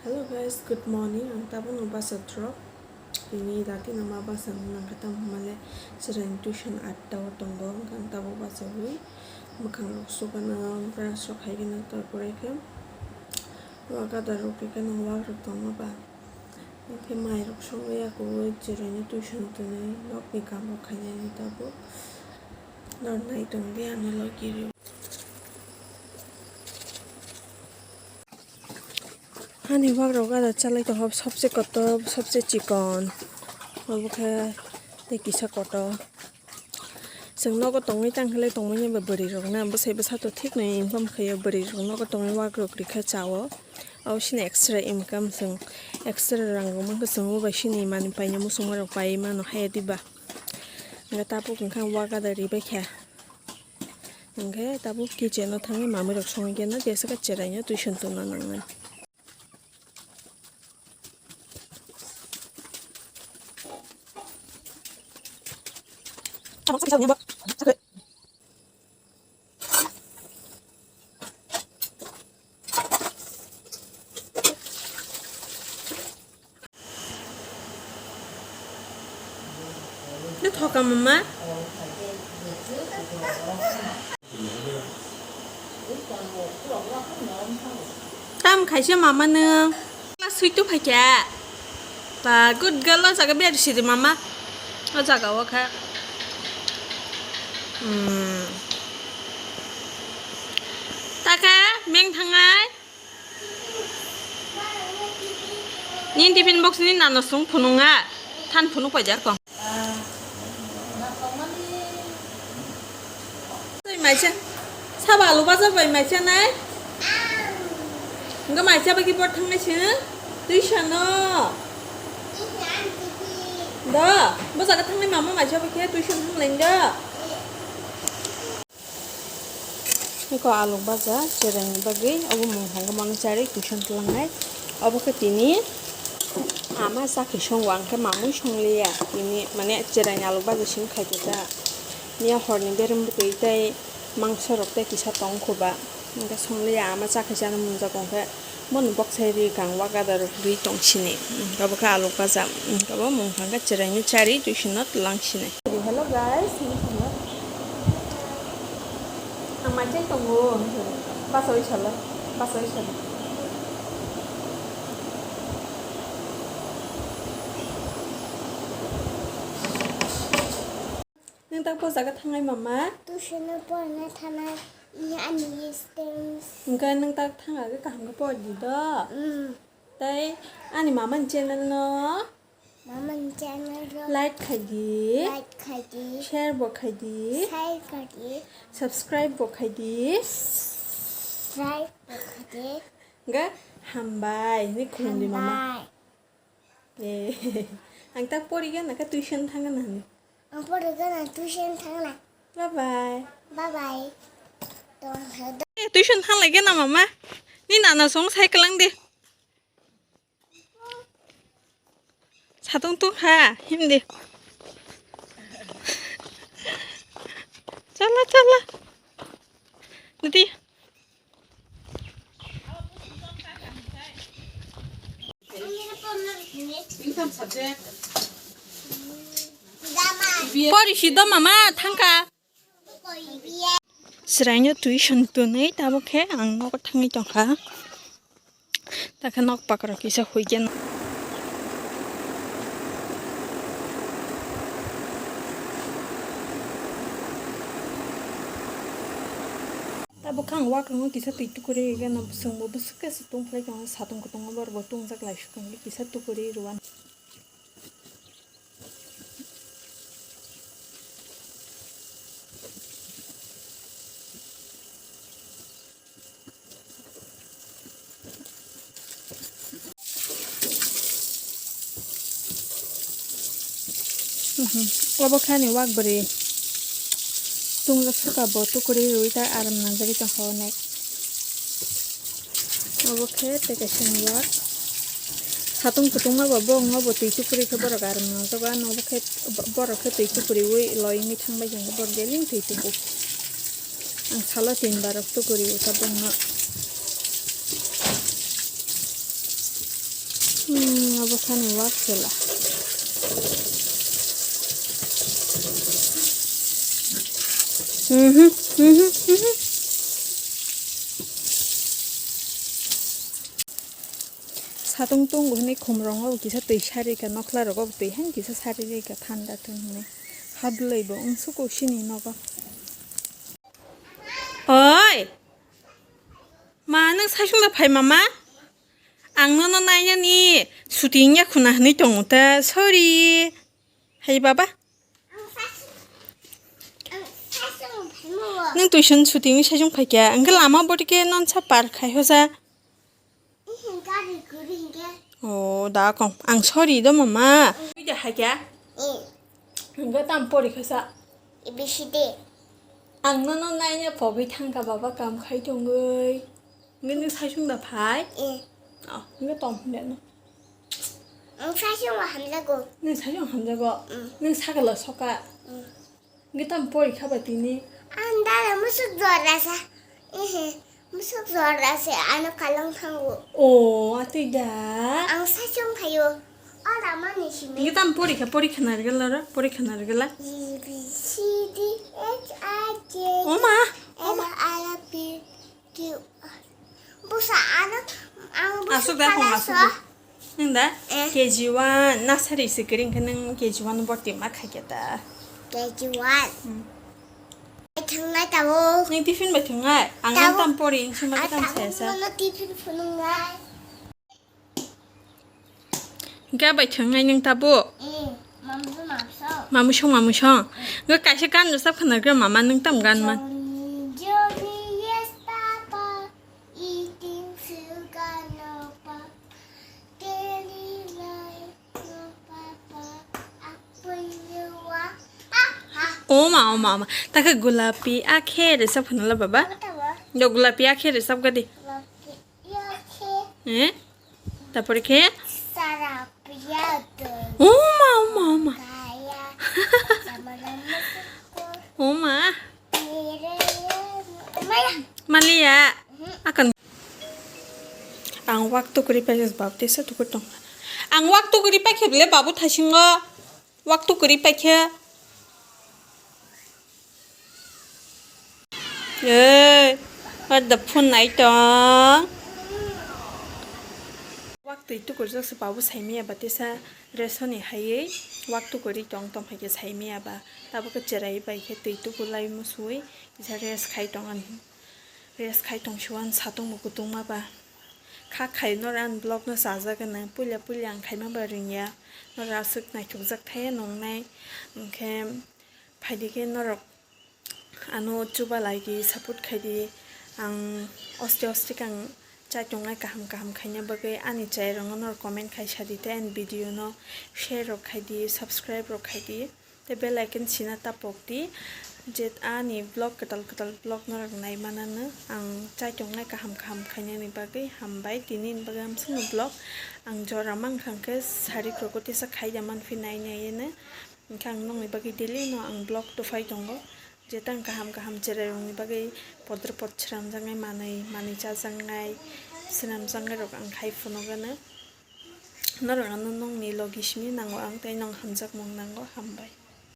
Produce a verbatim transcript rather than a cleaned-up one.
Hello guys, good morning. Ang tabukno bachai throk. Tini dati no ma bachai nang khe tamo hwnmale chwraini tuition atta o tongo. Ang tabuk bachaiwi mwkhang rok sukana, brush rok khaikena, tarpore khe wak gada rok khaikena, wak rok tongma ba. Hwnkhe mai rok songwi yakuwi chwraino tuition twnwi nokni kam rok khainani tabuk. Nor nai tongdi ano logi rio. Ani wak rok gada chalai tongkha, sobse kotor, sobse chikon. Obo khe tei kisa kotor. Chwng nogo tongwi tang khe le tongmani ba bwrwi rok na, bwsai bwsa to thik no income khaio, bwrwi rok nogo tongwi wak rok rikha chao. Abo sini extra income, chwng extra rang rok mankha, chwng bo bai sini manwi paina muchungma rok pai mano haya diba. Hwnkhe tabuk hwnkhe ang wak gada ribai kha. Hwnkhe tabuk kitchen o thangwi mamwi rok songwi khe no jesa khe chwraino tuition tungna nangnai. Nw thoka mama. Tam khaisa mama nw. Sui tu phaikya. Ba good girl o jaga biyar sidi mama. O jaga o kha. Hmm. Taka meng thangai. Nini tiffin box ni nano sung phunukha, than phunuk paijak kong. Maisa, sabo alu bajar bai maisa nai. Hwnkhe maisa bai khe bor thangnai se, tuition no. Do, bo jaga thangnai mama maisa bai khe tuition thanglai do. Eko aluk baja chwraini bagwi obo mung hangkhe mano charwi tuition twlangnai. Obo khe tini ama chakhe songo, ang khe mamwi songliya. Tini mane chwraini aluk baja simi khaitata. Miya horni berem bwtwi tei mangso rok tei kisa tongkhuba. Hwnkhe songliya ama chakhe chana munjago hwnkhe. Bono boksai ri kang wak gada rok ri tong sini. Abo khe aluk baja. Abo mung hangkhe chwraino chari twi sino twlang sini. Hello guys, ang mai chai tongo. Basa oi salo, basa oi salo. Nwng tak bo jaga thangnai mama? Tuition-o porna thanai, ani students. Hwnkhe nwng tak thangna khe kaham khe por di do? Mm. Tei ani mama ni channel no? Mama ni channel no. Like khai di. Like khai di. Share bo khai di. Share khai di. Subscribe bo khai di. Subscribe bo khai di. Hwnkhe hambai hinwi khulum di mama. Hambai. Eh, ang tak pori gana khe tuition thangna hinwi. Ang pori gana tuition thangna. Bye bye. Bye bye. Tong khe do. Eh, tuition thanglai gana mama. Ni nana song sai kwlang di. Satung tung ha, him di. Chala chala. Dadi. Pori si do mama, thangka. Chwraino tuition twnwi tabuk khe ang nogo thangwi tongkha. Takhe nok pakarok kisa huikhe. Tabuk khe ang wakango kisa twi tukuri gana bwswngbo bwswk khe se tungphlai tongo, satung kutungo borokbo tungjak lai sukha kisa tukuri rwani. Obo khe ani wak bwrwi. Tungjak sukha bo tukuri rwi ta aram nangjagwi tongkha onek. Obo khe tei kaisa ni wak. Satung kutungma bo bongno bo twi tukuri khe borok aram nangjago. Ano obo khe bo-, borok khe twi tukuriwi loi wngwi thangbai khe borok beleng twi tuku. Ang salo tin barok tukuriwi ta bongno. Bwsani wak chwla. Mhm, mhm, mhm. Satung tung hwnwi khumrwngo kisa twi sari ka, nokhla rogo twi han kisa sari rika thanda thung hwnwi. Hadlwi bo wngsuko sini nogo. Oi! Ma, nwng saichung da phai mama? Ang nono nainani shooting ya khuna hwnwi tongo ta, sorry. Hai baba. Nwng tuition shooting wi saichung phaikha, hwnkhe lama botike nonsa par khai hosa. Oh, da kong. Ang sorry do mama. Ui de haikha. Hwnkhe tam porikha sa. A B C D. Ang nono naina pogwi thangkha baba kam khai tongwi. Hwnkhe nwng saichung da phai? Eh. Oh, hwnkhe tom hwnde no. Ang saichung hamjago. Nwng saichung hamjago? Mm. Nwng sakalo soka? Mm. Hwnkhe tam porikha ba tini? Ang dada musuk jora sa. Ehe, musuk jora se ano kalong thango. Oh, atwi da. Ang saichung phaio. O ramani simi. Hwnkhe tam porikha, porikha narwgwla ro, porikha narwgwla. A B C D H I J K Oma, L M N O P Q R. Busa ano, ang busa asuk da, kong asuk da. Nwng da? Eh. K G one, nursery se kwrwi hwnkhe nwng K G one borti ma khaikhe da. K G one. Hmm. Bai thwngnai tabuk. Nwng tiffin bai thwngnai? Ang tabuk. Nwng tam pori, nwng sima tam saya sa. Nono tiffin phunuknai. Hwnkhe bai thwngnai nwng tabuk? Eh, mamusong, mamusong. Mamusong, mamusong. Hwnkhe kaisa gan rwchap khwna rwgwla mama, nwng tam gan man? Johnny, Johnny, yes, Papa. Eating sugar, no, Papa. Daily life, no, Papa. Apple, you are. Ah, ah. Oma, oma, oma. Takhe gulapi akhe rwchap khwna la baba. Apa tabo? Do gulapi akhe rwchap gadi. Gulapi akhe. Eh? Tapore khe? Sara piya de. Oma, oma, oma. Kaya. Sama nama suku. Oma. Maliya. Akan. Ang wak tukuri paikhe baptisa tukur tong. Ang wak tukuri paikhe bele babu thasingo. Wak tukuri paikhe. Ei, what the phone nai tong? Wak twi tukurjak se babu saimaya ba tesa resoni haiwi wak tukuri tong tong hai khe saimaya ba. Tabuk khe cherai bai khe twi tukulai musuwi kisa rest khai tong ani. Rest khai tong siwan satung bo kutung ma ba. Kha khai noro ani vlog no chajak gana. Puila puila ang khaima ba ringya. Noro aswk naithokjak thai nongnai. Hwnkhe phaidi khe norok ano chuba lai di, support khai di. Ang oste oste khe ang chai tongnai kaham kaham khaina bagwi ani chai rokno norok comment khai sa di tei ani video no share rok khai di, subscribe rok khai di. Tei bell icon sina ta pok di, je ani vlog kwtal kwtal vlog norok nai manano. Ang chai tongnai kaham kaham khainani bagwi hambai, tini ni bagwi amsukno vlog ang jora mankha hwnkhe sari krogo tesa khaida manphi nai nai eno. Hwnkhe ang nokni bagwi daily no ang vlog tufai tongo, je tang kaham kaham cherai rokni bagwi podro pod swnamjaknai manwi, manwi chajaknai swnamjaknai rok ang khai phunukgwno. Norok ano nokni logi simi nango ang tei nong hamjakmung nango, hambai.